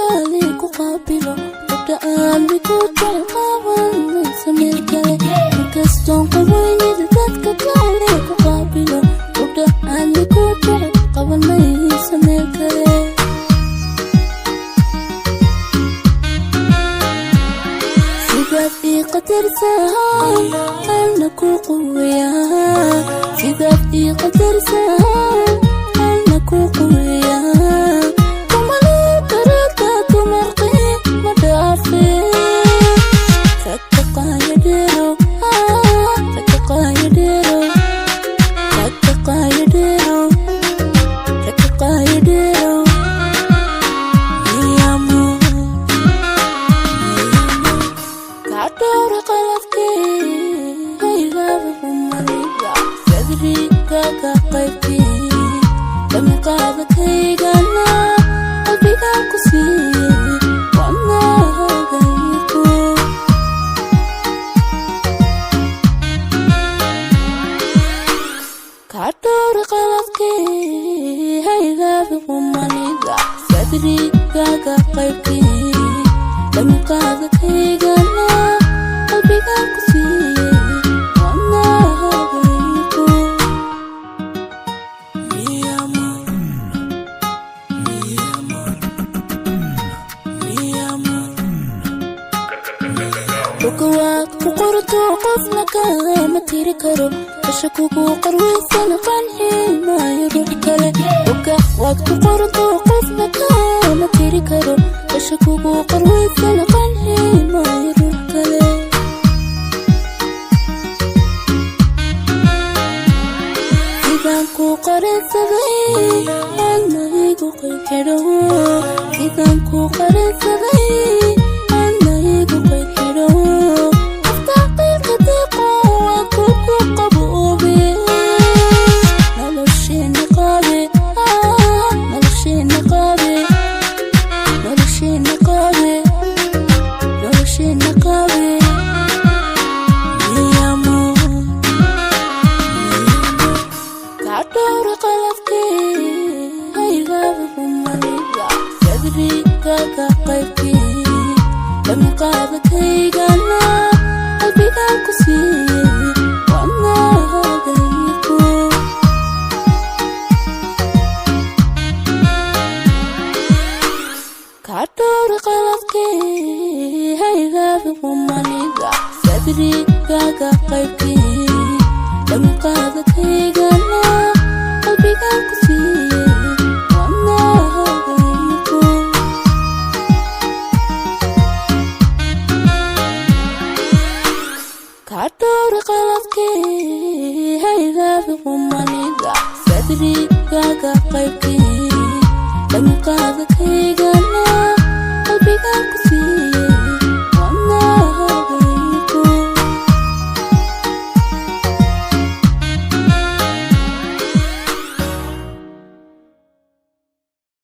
Kale ku qaabilo gabdha aan ku jecel qaban maysa meel kale. Inkastoon qaweynida dadka kale ku qaabilo gabdha aan ku jecel qaban maysa meel kale. Sidaad ii qadarsan ana ku quweyaa, sidaad ii qadarsan ana ku quweyaa. Kumaloo karata dumarqii ma dhaafe. Ragga qaaya dheerow, ragga qaaya dheerow, ragga qaaya dheerow, ragga qaaya dheerow. Mi amor, kadhowra qaladkii haylaaba humaniga sadrigaaga qaybkii damiqaadakaygana qalbigaan ku siiyey wadnahagayku. Kadhowra qaladkii haylaaba humaniga sadrigaaga qaybkii damiqaadakaygana qalbigaan ku siiyey wadnahagayku. Mi amor, mi amor, mi amor. Dhulka waad ku qorto qofna kama tiri karo, isha kugu qarweysan qanci maayo ruux kale. Dhulka waad ku qorto qofna kama tiri karo, isha kugu qarweysan qanci maayo ruux kale. Sidaan ku qaransaday ana igu qayb xidho, sidaan ku qaransaday ana igu qayb xidho. Aftaqiilka deeqo waa kugu qaboobe. Nolosheena qaabe, nolosheena qaabe, nolosheena qaabe, nolosheena qaabe. Mi amor, kadhowra qaladkii haylaaba humaniga sadrigaaga qaybkii damiqaadakaygana qalbigaan ku siiyey wadnahagayku. Kadhowra qaladkii haylaaba humaniga sadrigaaga qaybkii damiqaadakaygana qalbigaan ku siiyey wadnahagayku. Kadhowra qaladkii haylaaba humaniga sadrigaaga qaybkii damiqaadakaygana